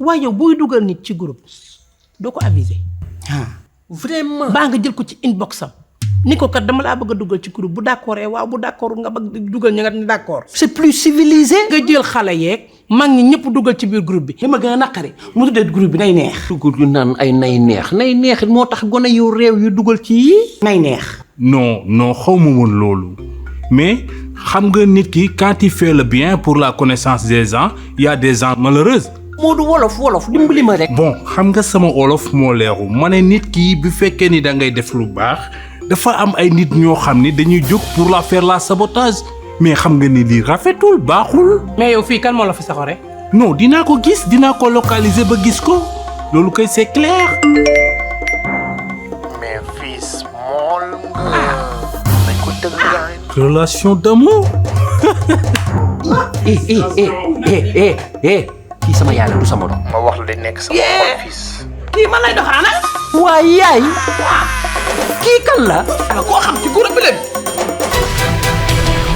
waaye yow booy dugal nit ci groupe doo ko aviser. vraiment. baa nga jël ko ci inbox am ni ko kat dama laa bëgg a dugal ci groupe bu d'accord waaw bu d'accord nga bëgg dugal ñi nga ni d'accord. c'est plus civilisé. nga jël xale yeeg mag ñi ñëpp dugal ci biir groupe bi. li ma gën a naqari mu tuddee groupe bi nay neex. dugal yu naan ay nay neex moo tax gone yu réew yu dugal ci yii. nay neex. non xaw ma woon loolu mais xam nga nit ki quand il fait le bien pour la connaissance des gens il y a des gens malheureuses. moo du wolof dimbali ma rek. bon xam nga sama wolof moo leeru ma ne nit ki bu fekkee ni da ngay def lu baax dafa am ay nit ñoo xam ni dañuy jóg pour la faire la sabotage mais xam nga ni lii rafetul baaxul. mais yow fii kan moo la fi saxore. non dinaa ko gis dinaa ko localiser ba gis ko loolu kay c'est clair. mais fils mool nga. dañ ko tëgg relation d'amour. kii sama yaay la du sama doom. ma wax la li nekk sama xol fils. kii man lay doxaana. waay yaay. kii kan la. koo xam ci groupe bi leen.